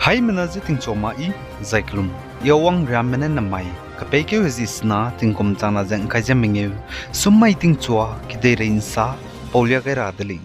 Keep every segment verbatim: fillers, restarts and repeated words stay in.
Haimena je tingchua ma i, zai kelum. Yawang riamme ne namai, kepeikeu hezi sena tingkum changna ze ngkai ze mengeu, summai tingchua, kedeirei nsa, paulia gai ra de lei.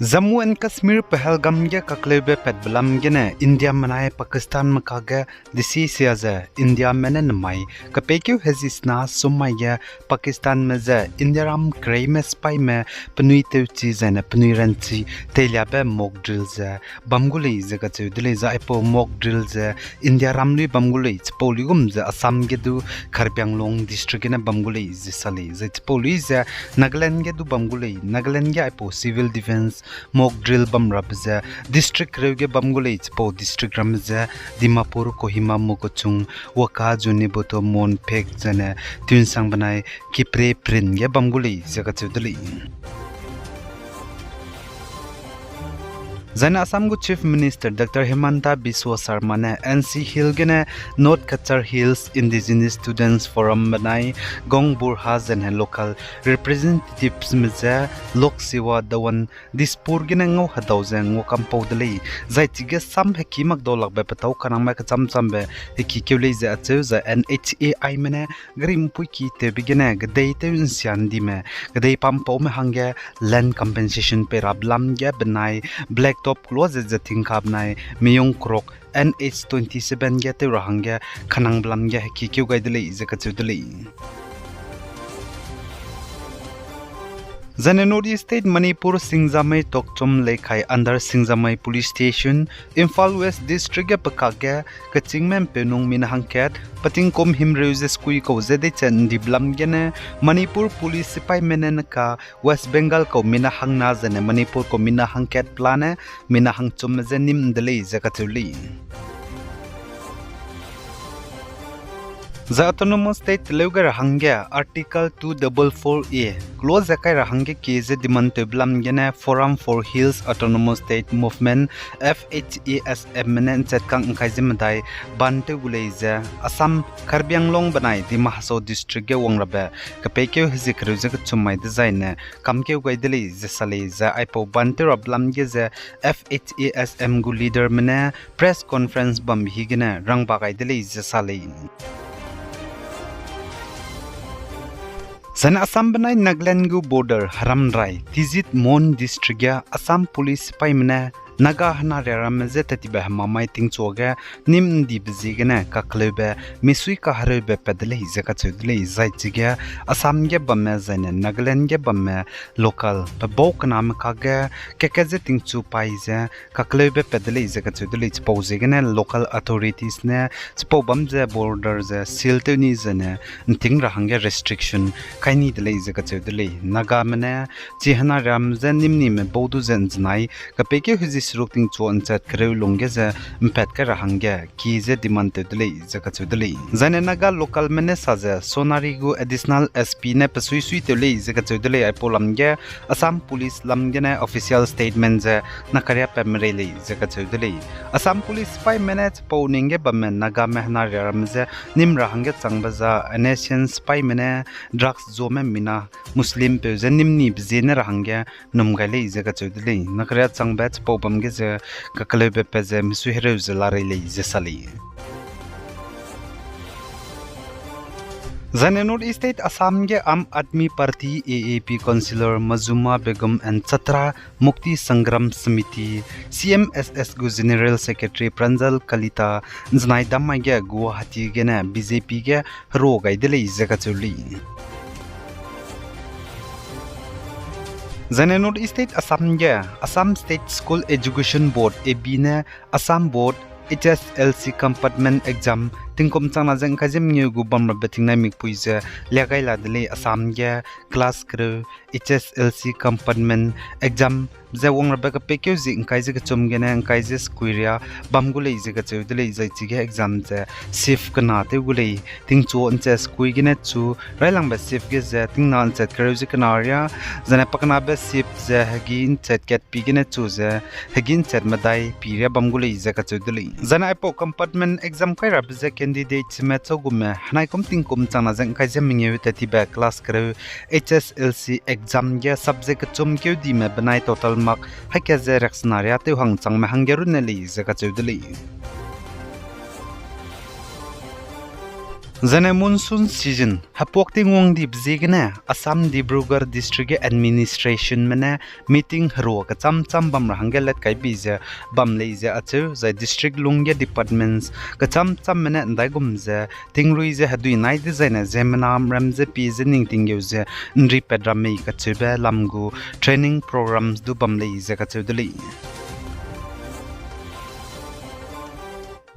Jammu and Kashmir Pahalgam ge kakleube patbe lam gene India menai Pakistan meka ge desi sia ze Indiame ne namai kepeikeu hezi sena summai ge Pakistanme ze Indiaram kereime sipaime penui tewchi zaine penui ranchi teiliabe mock drill ze bam gu lei ze kacheu de lei. Zai aipau mock drill ze Indiaram lui bam gu lei, chipau luigum ze Assam ge du Karbi Anglong district gene bam gu lei ze sa lei. Zai chipau lui ze Nagaland ge du bam gu lei, Nagaland ge aipau civil defence mock drill bam rabe ze district kereu ge bam gu lei, chipau district ramme ze Dimapur, Kohima, Mokokchung, Wokha, Zunheboto, Mon, Phek zaine Tuensang benai Kiphire Peren ge bam gu lei ze kacheu de lei. Zaine Assam gu Chief Minister Doctor Himanta Biswa Sarma ne N C Hill gene North Cachar Hills Indigenous Students Forum benai Gaon Burha zaine local representatives me ze Lok Sewa Dawan Dispur gene ngau hedau ze nguakampau de lei. Zai chige sam heki makdau lakbe petâu kanangme kecham chambe heki keu lei ze acheu zai N H A I me ne gari mpuiki tewbe gene kedei tew nsia ndime, kedei pampaume hangge land compensation pei rabe lam ge benai blacktop kelua ze ze tingka benai meyung krok N H twenty seven ge tew ra hangge kanangbe lam ge heki keu gai de lei ze kacheu de lei. Zaine North East State Manipur Singjamei Tokchom Leikhai under Singjamei Police Station, Imphal West District ge pekak ge kechîngme ’mpeunung mina hangkat, petingkum himreu ze sekui kau ze deichat ’ndibe lam gene Manipur Police sipaime ne neka West Bengal kau mina hangna zaine Manipur kau mina hangkat pelane mina hangchumme je nîm ’nde lei ze kacheu lei. Zai Autonomous State teleu gai ra hangge Article two double four A close ze kai ra hangge kie ze demand tewbe lam gene Forum for Hills Autonomous State Movement, F H A S M me ne ’nchetkang ’ngkai ze medai ban tew gu lei ze Assam, Karbi Anglong benai Dima Hasao District ge wang rabe kepeikeu hezie kereu ze kechum mai dezaine kamkeu gai de lei ze sa lei. Zai aipau ban tew rabe lam ge ze F H A S M gu leaderme ne press conference bambe hi gene rangba gai de lei ze sa lei. Zaine Assam benai Nagaland gu border heramrai Tizit Mon District ge Assam Police sipaime ne Naga henariaramme je tattibe hemamai tingchuage nîm ’ndibe ziegene kakleube misui kahereube pat de lei ze kacheu de lei. Zai chige Assam ge bamme zaine Nagaland ge bamme local pebau kename kakge kakat ze tingchu pai ze kakleube pat de lei ze kacheu de lei. Chipau ziegene local authorities ne chipau bam ze border ze seal tew ni zene ’nting ra hangge restriction kai ni de lei ze kacheu de lei. Nagame ne chi henariam ze nîm nime bau du ze ’nzenai kepeikeu hezie seruk tingchu ’nchat kereu lungge ze ’mpat kai ra hangge kie ze demand tew de lei ze kacheu de lei. Zaine Naga localme ne sa ze Sonari gu Additional S P ne pesuisui tew lei ze kacheu de lei. Aipau lam ge Assam Police lam gene official statement ze nakaria pat merei lei ze kacheu de lei. Assam Police sipaime ne chipau ning ge bamme Nagame henariaramme je nîm ra hangge changbe za N S C N sipaime ne drugs zome mina Muslimpeu ze nîm nibe ziene ra hangge num gai lei ze kacheu de lei. Nakaria changbe chipau bam ge ze kakleube pat ze misui hereu ze larei lei ze sa lei. Zaine North East State Assam ge Aam Aadmi Party, A A P, councillor Mazuma Begum and Chhatra Mukti Sangram Samiti, C M S S gu General Secretary Pranjal Kalita ’nzenai dammai ge Guwahati gene B J P ge herua gai de lei ze kacheu lei. Zaine North East State Assam ge Assam State School Education Board, A B ne Assam Board H S L C compartment exam tingkum changna ze ’ngkai ze mengeu gu bam rabe tingnai mikpui ze lia gai la de lei. Assam ge class kereu H S L C compartment exam ze wang rabe kepeikeu zie ’ngkai ze kechum gene ’ngkai ze sekuiria bam gu lei ze kacheu de lei. Zai chige exam ze shift kena tew gu lei, tingchu ’nchat sekui gene chu railangbe shift ge ze tingna ’nchat kereu ze kena ria, zaine pakenabe shift ze hegî ’nchat kat pi gene chu ze hegî ’nchat medai pi ria bam gu lei ze kacheu de lei. Zaine aipau compartment exam kai rabe ze candidatesme chau gume henai kum tingkum changna ze ngkai ze mengeu tat tibe class kereu H S L C exam ge subject kechum keu dime benai total mark haika ze riaksena riâ tew hang changme hangge runne lei ze kacheu de lei. Zene monsoon season hepuak tingwang dibe ziegene Assam Dibrugarh District ge administrationme ne meeting herua kecham cham bam ra hangge let kai bi ze bam lei ze acheu, zai district lungge departments kecham chamme ne ndaigum ze tingrui ze hedui nai dezaine ziemmena ram ze pie ze ning tinggeu ze nripat ra mei kacheube lam gu training programs du bam lei ze kacheu de lei.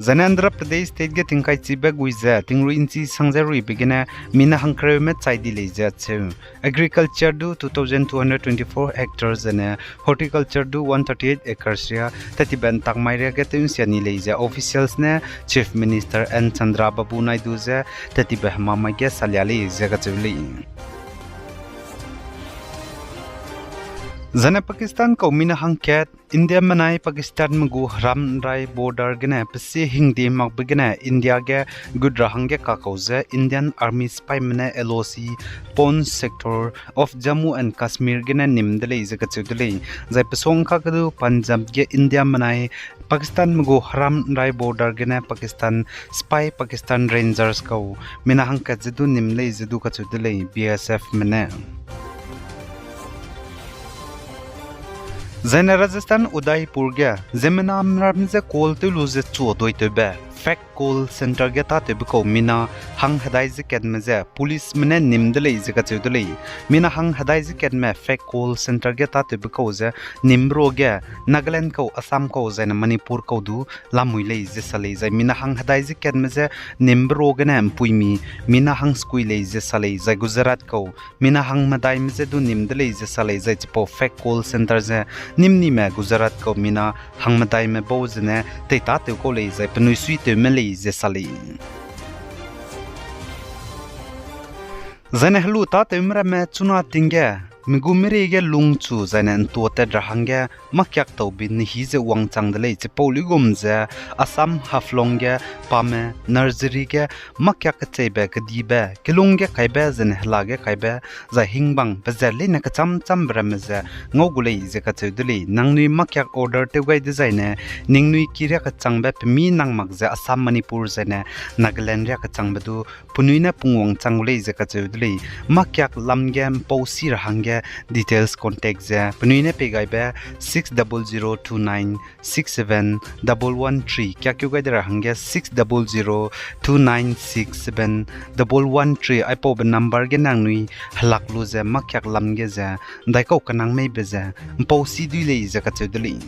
Zene Andhra Pradesh state ge tingkaichibe gui ze tingrui nchi sang ze ruibe gene mina hangkereume chai di lei ze acheu. Agriculture du two thousand two hundred twenty-four hectares zene horticulture du one thirty-eight acres ria tat tibe ntak mai ria ge tew nsia ni lei ze officials ne Chief Minister N Chandrababu Naidu ze tat tibe hema mai ge salia lei ze kacheu lei. Zene Pakistan kau mina hangkat India menai Pakistanme gu heram nrai border gene pesie hingde makbe gene India ge gut ra hangge kakau ze Indian Army sipaime ne L O C, Poonch sector of Jammu and Kashmir gene nim de lei ze kacheu de lei. Zai pesuang kak du Punjab ge India menai Pakistanme gu heram nrai border gene Pakistan sipai Pakistan Rangers kau mina hangkat ze du nim lei ze du kacheu de lei B S Fme ne. Zaine Rajasthan Udaipur ge ziemmena ram ze call tew lu ze chuaduitewbe fake call centre ge tâtewbe kau mina hang hedai ze katme ze policeme ne nim de lei ze kacheu de lei. Mina hang hedai ze katme fake call centre ge tâtewbe kau ze nimbe ruage Nagaland kau, Assam kau, zaine Manipur kau du lamui lei ze sa lei. Zai mina hang hedai ze katme je nimbe ruagene mpuimi mina hang sekui lei ze sa lei. Zai Gujarat kau mina hang medaime je du nim de lei ze sa lei. Zai chipau fake call centre ze nim nime Gujarat kau mina hang medaime bau zene teitâtew kau lei zai penui suitewme lei ze sa lei. Zaine helu tâtewme ramme chuna ting ge, mi gu miri ge lungchu zaine ntuatat ra hangge makiak taube nehî ze wangchang de lei. Chipau luigum ze Assam Haflong ge pame nursery ge makiak kecheibe kedibe, kilung ge kaibe zaine hela ge kaibe, zai hingbang pezat leine kecham chambe ramme ze ngau gu lei ze kacheu de lei. Nangnui makiak order tew gai dezaine, ningnui ki riâ kechangbe pemi nang mak ze Assam, Manipur zaine Nagaland riâ kechangbe du penui ne pungwang chang gu lei ze kacheu de lei. Makiak lam ge mpau si ra hangge details contact ze penui ne pei gaibe six double zero two nine six seven double one three, kiakeu gai de ra hangge six double zero two nine six seven double one three. Aipaube number ge nangnui helak lu ze makiak lam ge ze ndaikau kenang meibe ze mpau si dui lei ze kacheu de lei.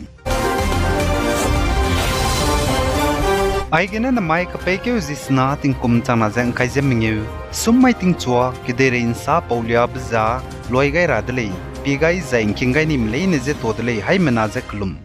Aigene namai kepeikeu zi sena tingkum changna ze ngkai ze mengeu, sum mai tingchua, kedeirei nsa pauliabe za, luai gai ra de lei, pie gai zai ngking gai nime leine je tuâ de lei, haimena je kelum.